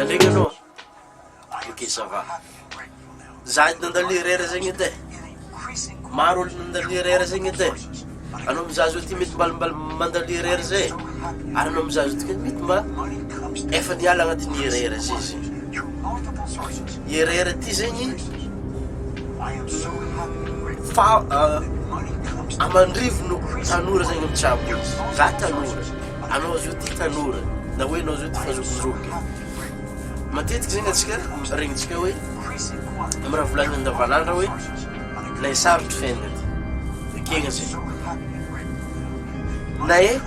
Mitandregny anao? Ok ça va. Za edy nandalo erreur zegny edy e. Maro olo nandalo erreur zegny edy e. Anao mizaha zao ty mety mba mba mandalo erreur zay e. Ary anao mizaha zao ty koa mety mba efa niala agnatin'ny erreur zay zegny. Erreur ty zegny fa aman-drivony tanora zegny mitsabo izy. Za tanora, anao zao ty tanora, na hoe anao zao ty fa zokizoky. Matetiky zegny antsika regnintsika hoe amin'ny raha volagnina andavanandro hoe lay sarotro fiainana ty, ekegna zay. Na e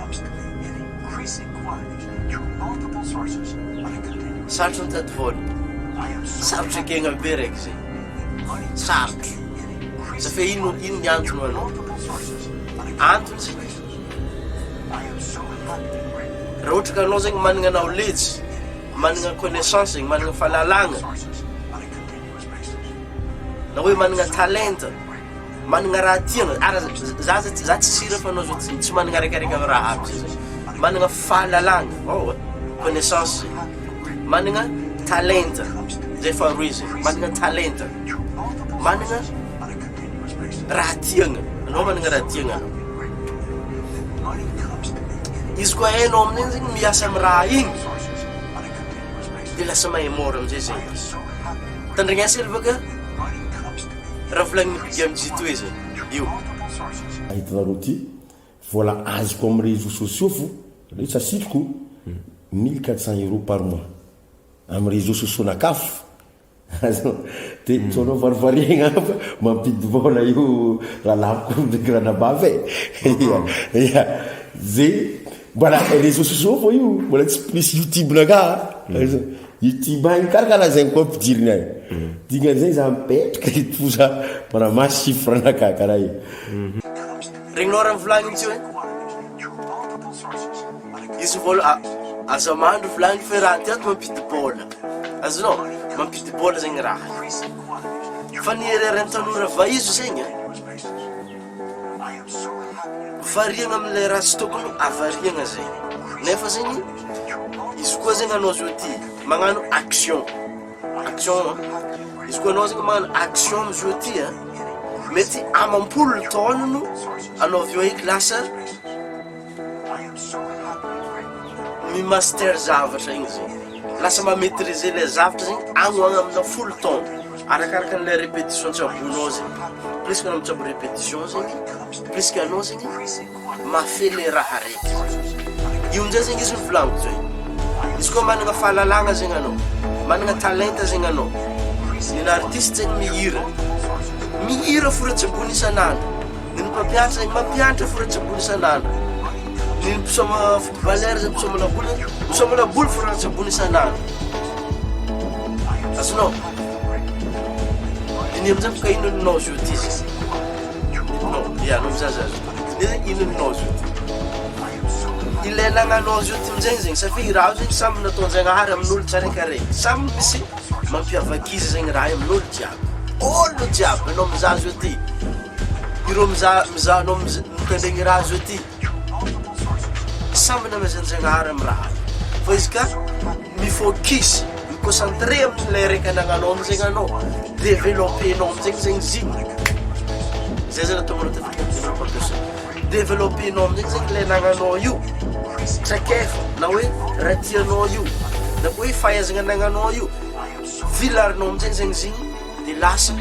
sarotro mitady vôla, sarotro ekegna be raiky zay, sarotro. Sa fe ino ino ny antony ho anao? Antony zegny Raha ohatra ka anao zegny managna knowledge, managna connaissance zegny, managna fahalalagna, na hoe managna talenta, managna raha tiagna, ary za za tsy sira fa anao zao tsy tsy managna araikaraiky amy raha aby zay zany, managna fahalalagna, ao connaissance zegny, managna talenta, zay faharoe zegny, managna talenta, managna raha tiagna, anao managna raha tiagna anao. Izy koa hainao amin'igny zegny miasa amy raha igny, de lasa mahay môra amizay zegny izy. Tandrignesa hely bôka raha volagnin'i Big MJ toy zegny io. Hitanareo ty, vola azoko am réseaux sociaux fo, reo tsy asitriko, 1400 euros par mois am réseaux sociaux nakafo. De sao anao varivariagna fa mampidi-bola io rahalahiko ndraiky ranabavy e. Ya, ze mbola réseaux sociaux fô io, mbola tsy plus youtube nakahy a. Youtube agny karakaraha zegny koa ampidirigny agny. Dikan'izay za mipetraka eto fo za manamaso chiffre nakahy karaha io. Regninao raha volagniny tsy hoe izy vola aza mandry volagny fa raha ty ato mampidi-bola. Azonao? Mampidi-bola zegny raha io. Fa ny erreur-n'ny tanora vaizo zegny an, variagna amle raha tsy tokony avariagna zegny. Nefa zegny, izy koa zegny anao zao ty magnano action, action an, izy koa anao zegny magnano action amzao ty an, mety amam-polo taona no anao avy eo eky lasa Mi-master zavatra igny zegny, lasa ma-maitriser le zavatra zegny agny ho agny amina folo taona, arakaraka an'le répétition tsaboinao zegny, plus anao mitsabo répétition zegny, plus que anao zegny mahafehy le raha raiky, io amizay zegny izy novolaniko zay, izy koa managna fahalalagna zegny anao, managna talenta zegny anao, ny artiste zegny mihira, mihira fo raha tsaboina isan'andro. Ny mpampianatra zegny mampianatra fo raha tsaboina isan'andro. Ny mpisaoma footballeur zegny mpisaoma laboly misaoma laboly fo raha tsaboina isan'andro. Azonao? Diniho amizay boka ino ninao zio ty izy. Non, ya anao mizaha azy. Diniho zegny ino ninao zio ty. Ilay nagnanao zio ty amizay zegny satria raha io zegny samby nataon-jagnahary amin'olo tsaraikaraiky. Samy misy mampiavaka izy zegny raha io amin'olo jiaby. Olo jiaby anao mizaha zio ty. Ireo mizaha mizaha anao mitandregny raha zao ty samby namezan-jagnahary amy raha io fa izy ka mi-focus mi-concentré amin'ilay raiky anagnanao amizegny anao developpenao amizegny zegny izy igny zay zany atao manao tafiditra amin'ny développement personnel developpenao amizegny zegny ilay anagnanao io traikefa na hoe raha tianao io na koa hoe fahaizagna anagnanao io vilarinao amizegny zegny izy igny de lasa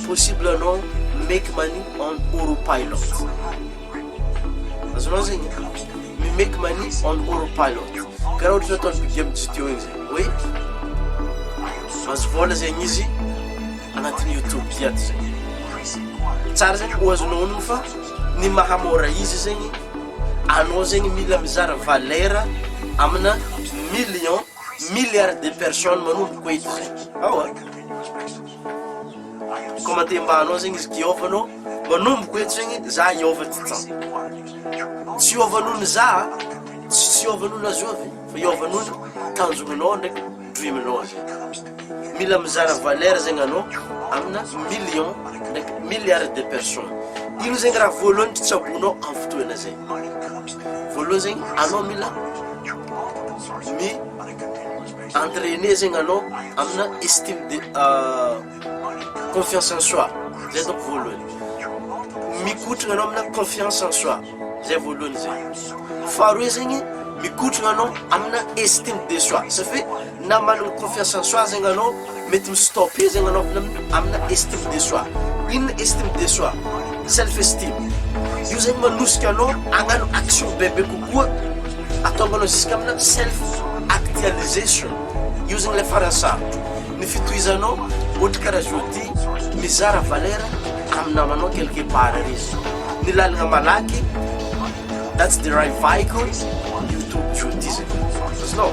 possible anao make money on autopilot azonao zegny mi make money on autopilot karaha ohatra nataon'i Big MJ teo igny zegny hoe mahazo vôla zegny izy agnatin'ny youtube ty ato zegny tsara zegny ho azonao onogno fa ny mahamora izy zegny anao zegny mila mizara valeur amina million Milliards de personnes manomboko eto zay. Ao a. Commenter mba anao zegny izy hiova anao, manomboko eto zegny za hiova ty tan. Tsy hiova noho ny za, tsy hiova noho ny azovy, fa hiova noho ny tanjognanao ndraiky dream-nao zegny. Mila mizara valeur zegny anao amina millions ndraiky milliards de personnes. Ino zegny raha voalohany tsaboinao amin'ny fotoana zay? Voalohany zegny anao mila. Entraîner zegny anao amina estime de confiance en soi, zay donc voalohany. Mikotrana anao amina confiance en soi, zay voalohany zay. Faharoe zegny, mikotrana anao amina estime de soi, ça fait na manana confiance en soi zegny anao, mety mi-stopper zegny anao amina estime de soi. Inona estime de soi? Self esteem. Io zegny manosika anao hagnano action bebe kokoa, ataonga anao jusqu'à amina self actualisation. Io zegny le farany sarotro. Ny fitohizanao, ohatra karaha zao ty, mizara valeur amy namanao quelque part ary izy. Ny lalagna malaky, that's the right vehicle, YouTube zao ty zegny. Azonao?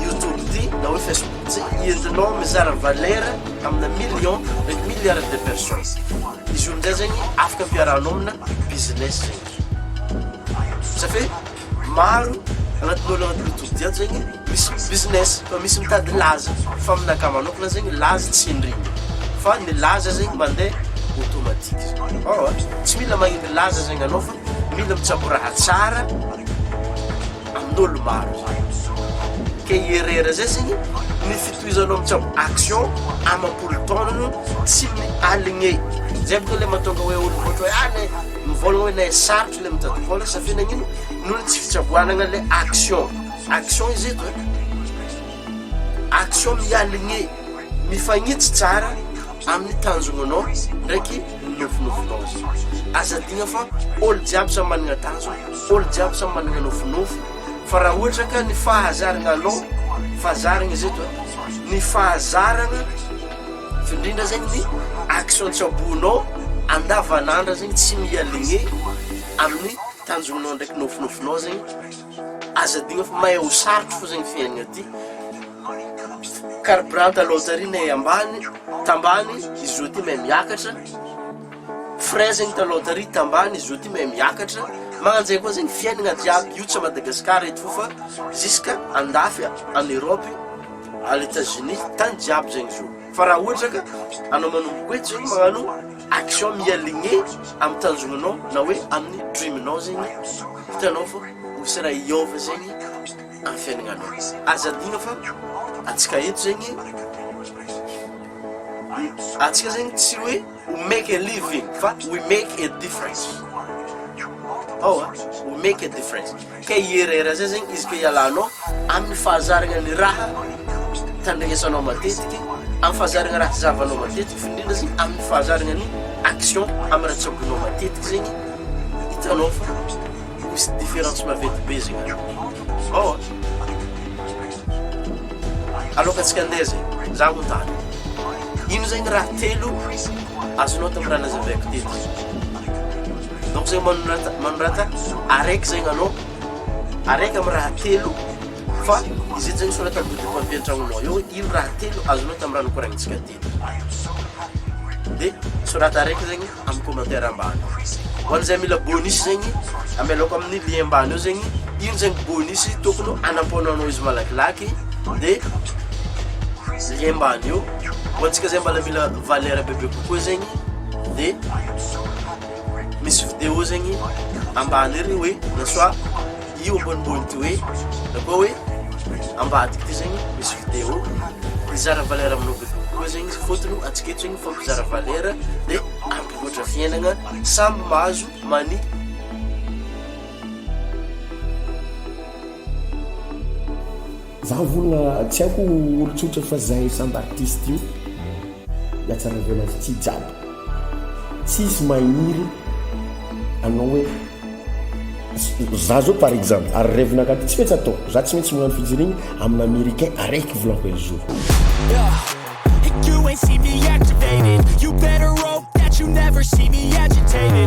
YouTube ty na hoe Facebook ty, entinao mizara valeur amina million ndraiky milliard de personnes. Izy io amizay zegny afaka ampiarahanao amina business zegny. Ça fait maro agnatin'olo agnatin'ny YouTube ty ato zegny misy business, fa misy mitady laza, fa aminakahy manokana zegny laza tsy indrindra, fa ny laza zegny mandeha automatique. Oh, tsy mila magnindry laza zegny anao, fa mila mitsabo raha tsara amin'olo maro zegny. Ke erreur zay zegny ny fitohizanao mitsabo action amampolo taonano tsy mialigné. Zay bôka le mahatonga hoe olo ohatra hoe ah le mivolagna hoe le sarotro le mitady vola, satria nagnino? Noho ny tsy fitsaboanana le action. Action izy eto e, action mialigné, mifagnitsy tsara amin'ny tanjognanao ndraiky nofinofinao zegny. Azadigna fa olo jiaby samy manana tanjona, olo jiaby samy manana nofinofy, fa raha ohatra ka ny fahazarana anao, fahazarana izy eto e, ny fahazarana findrindra zegny ny action tsabonao andavanandra zegny tsy mialigné amin'ny tanjognanao ndraiky nofinofinao zegny. Azadigna fa mahay ho sarotro fo zegny fiainana ty. Carburant aloha tary nay ambany tambany, izy zao ty mahay miakatra. Frais zegny taloha tary tambany, izy zao ty mahay miakatra. Magnanjay koa zegny fiainana jiaby io, tsy a Madagasikara eto fo fa jusqu'à andafy, en Europe, à l'États-Unis, tany jiaby zegny izy io. Fa raha ohatra ka anao manomboko eto zegny magnano action mialigné amy tanjognanao na hoe amin'ny dreaminao zegny, hitanao fa misy raha hiova zegny amy fiaignananao. Azadigna fa atsika eto zegny, atsika zegny tsy hoe we make a living fa we make a difference. Oh, we make a difference. Ke erreur zay zegny izy ke ialanao amin'ny fahazarana ny raha tandrignesanao matetiky, amin'ny fahazarana raha zavanao matetiky, findrindra zegny amin'ny fahazarana ny action amy raha tsabonao matetiky zegny, hitanao fa misy différence maventy be zegny. Oh, aloka antsika andeha zegny, za hontany ino zegny raha telo azonao tamy raha nazavaiko teto? Donc zegny manorata araiky zegny anao, araiky amy raha telo, fa izy eto zegny sorata ambody papier an-tragnonao eo hoe ino raha telo azonao tamy raha nokoragnitsika teto, de sorata araiky zegny amy commentaire ambany. Ho an'izay mila bonus zegny, amelako amin'ny lien ambany eo zegny ino zegny bonus tokony anamponanao izy malakilaky, de lien ambany eo. Ho antsika zay mbala mila valeur bebe kokoa zegny, de misy vidéo zegny ambany ery hoe na soit io ambonimbony ty hoe na koa hoe ambadiky ty zegny misy vidéo mizara valeur aminao bebe kokoa zegny izy. Fôtony atsika eto zegny fampizara valeur de ampivoatra fiainana, samby mahazo mani. Za volagna tsy haiko olo tsotra fa zahay samby artiste io iatsara azy ty jiaby, tsisy magniry anao hoe za zao par exemple ary rêve-nakahy ty tsy maintsy ataoko, za tsy maintsy magnano featuring amina Américain araiky volaniko un jour. You ain't see me activated. You better hope that you never see me agitated.